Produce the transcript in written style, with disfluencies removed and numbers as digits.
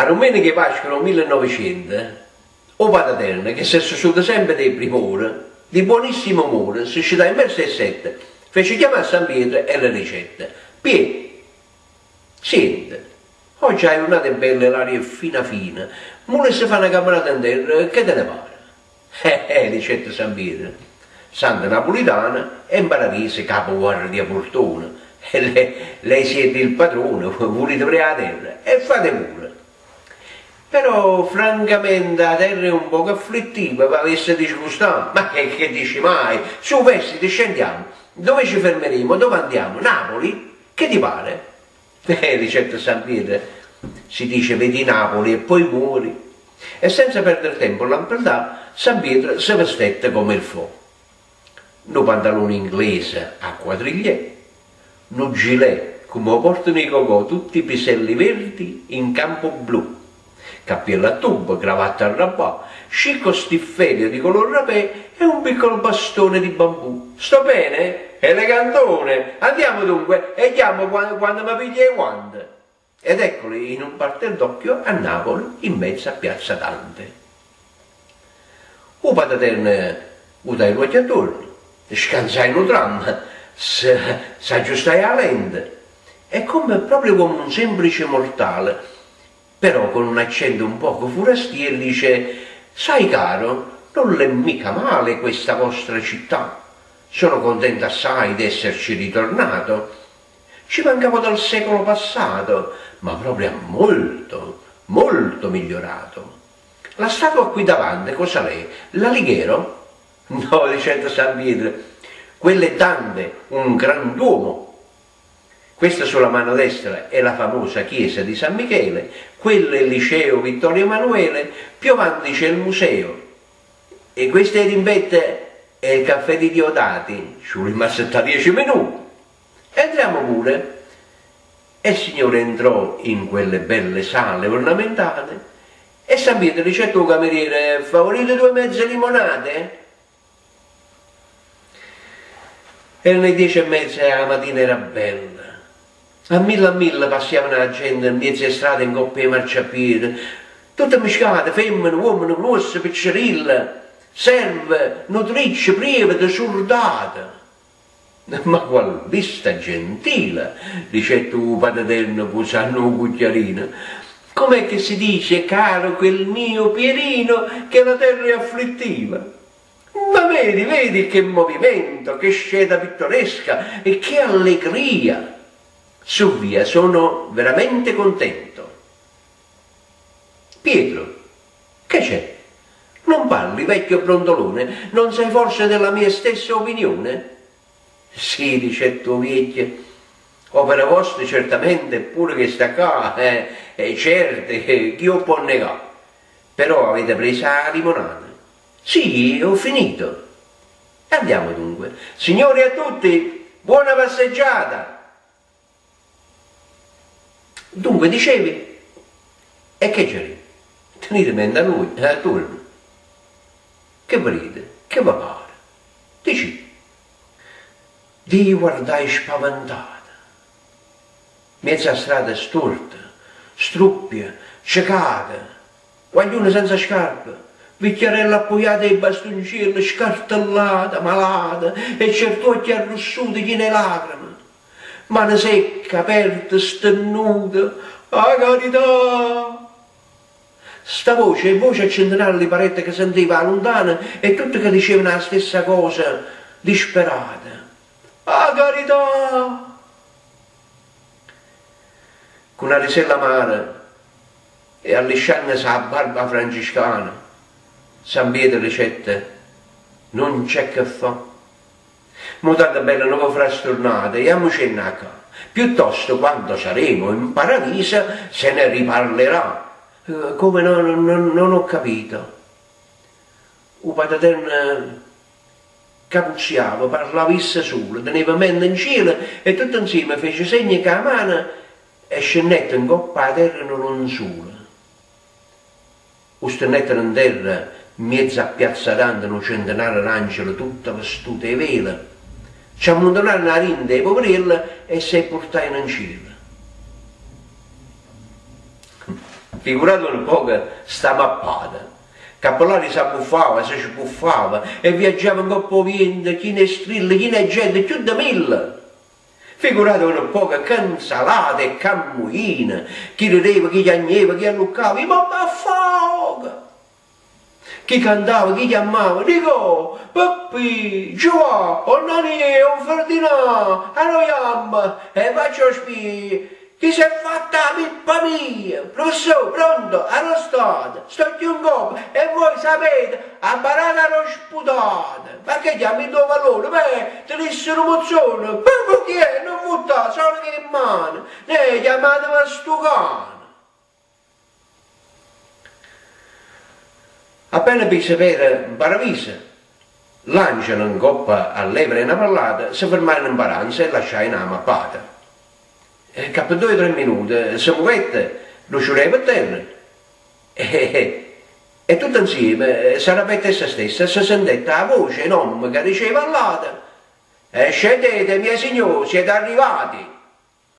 A dummeneca 'e Pasca d' 'o millenoveciento, 'o Pataterno, che s'è susuto sempe de prim'ora, di buonissimo umore, se scetaje verso 'e ssette, fece chiamà a San Pietro e le dicette, Piè, siente, ogge 'a jurnata è bella e l'aria è fina fina, vulesse fa na cammenata 'nterra, che te ne pare? Eh, eh, dicette San Pietro, santo napulitano e 'mparaviso capo guardia purtone, lei siete il padrone, vulite vedè 'a terra? E fate pure. Però francamente 'a terra è un poco afflittiva, v'avesse disgustà? Ma che dici mai? Su vestiti, scendiamo, dove ci fermeremo, dove andiamo? Napoli? Che ti pare? Eh, dicette San Pietro, si dice vedi Napoli e poi muori. E senza perdere tempo lampeldà, San Pietro se vestette comme il faut. Nu pantalone inglese a quadrigliè, nu gilet comme 'o portano 'e cocò tutti piselli verdi in campo blu, cappiello a tubo, cravatta a rabbà, scicco stiffelio di color rapè e un piccolo bastone di bambù. Sto bene? Elegantone! Andiamo dunque e ghiammo quanno me piglio 'e guante. Ed eccoli in un parter d'occhio a Napoli in mezzo a piazza Dante. O Pataterno vutai l'uocchie attuorno, scanzai nu tram, s'aggiustai 'a lente e come proprio come un semplice mortale, però con un accento un poco furastiero dice, Sai caro, non l'è mica male questa vostra città, sono contento assai d'esserci ritornato, Ci mancavo dal secolo passato, ma proprio molto, molto migliorato. La statua qui davanti cosa l'è? L'Alighero? No, dicette San Pietro, quello è Dante, un grand'uomo. Questa sulla mano destra è la famosa chiesa di San Michele, quello è il liceo Vittorio Emanuele, più avanti c'è il museo. E questo 'e rimpetto è il caffè di Diodati, ci vulimmo assettà diece minuti. Entriamo pure. E il signore entrò in quelle belle sale ornamentate e San Pietro dicette 'o cameriere, Favorite due mezze limonate? Erano 'e diece e mezza e 'a matina era bella. A mille a mille passiavano 'a gente 'mmiez' 'e strade e 'ncopp' 'e marciapiede, tutte mmiscate, femmene, uommene, gruosse, piccerille, serve, nutricce, prievete, surdate. Ma qual vista gentile, dicette 'o Pataterno pusanno 'o cucchiarino, com'è che si dice, caro quel mio Pierino, che la terra è afflittiva? Ma vedi, vedi che movimento, che scena pittoresca e che allegria! Su via, sono veramente contento. Pietro, che c'è? Non parli, vecchio brontolone, non sei forse della mia stessa opinione? Sì, dicette 'o viecchio, opera vosta certamente pure chesta ccà, eh, certo, chi 'o pò negà? Però avete presa 'a limonata? Sì, ho finito. Andiamo dunque. Signori a tutti, buona passeggiata! Dunque dicevi? E che c'è? Tenite mente a nuje, attuorno. Che vedite? Che ve pare? Dicite. Dio guardai spaventata. Mmiez' 'a strada storta, struppia, cecata, guagliune senza scarpe, vicchiarelle appuiate 'e bastuncielle, scartellate, malate e ciert'uocchie arrussute chine 'e lacreme. Mane secche, aperte, stennute, 'A carità! Sta voce e voce a centenare li parette ca senteva 'a luntano e tutte ca dicevano 'a stessa cosa disperata, 'A carità! Cu na risella amara e allisciannese 'a barba 'a franciscana, San Pietro dicette, Nun c'è che fa'. Mo tanto bella nun ve frasturnate, jammucenno 'a ccà. Piuttosto quando saremo in paradiso se ne riparlerà. Come no, non ho capito. 'O Pataterno capuzziava, parlava isso sulo, teneva mente 'ncielo e tutto 'nzieme fece segno cu 'a mano e scennette 'ncopp' 'a terra nu lenzulo. 'O stennettero 'nterra, 'mmiez' a piazza Dante nu centenaro d'angele tutte vestute 'e vela, ce ammuntunarono 'a dinto 'e puverielle e s' 'e purtajeno 'ncielo. Figurate nu poco sta mappata. Ca pe ll'aria s'abbuffava, se sbuffava e viaggiava 'ncopp' 'o viento chino 'e strille, chino 'e gente, cchiù de mille. Figurate nu poco che 'nsalata e ch'ammuina, chi rideva, chi chiagneva, chi alluccava, I' mo m'affogo! Chi cantava, chi chiammava, Nicò, Peppì, Giuvà, 'on Aniè, 'on Ferdinà, arò jammo? E faccio 'o spio, Chi s'è fatta 'a pippa mia? Prufessò, pronto, arò state? Sto cchiù 'ncoppa e voi sapete, abbarate arò sputate! Ma che chiammo 'int' 'o vallone? Beh, tenisse nu muzzone! Beh, chi è? Nun vuttà, sona cu 'e mmane! Neh, chiammateme a stu cane! Appena mise pede 'mparaviso, ll'angele 'ncoppa a ll'evera 'e na vallata se fermajeno 'mparanza e lasciajeno 'a mappata. Ca pe doje o tre minute se muvette nu ciureo pe terra e tutto 'nzieme s'arapette essa stessa e se sentette 'a voce 'e n'ommo ca diceva a ll'ate, Scendete, miei signori, siete arrivati!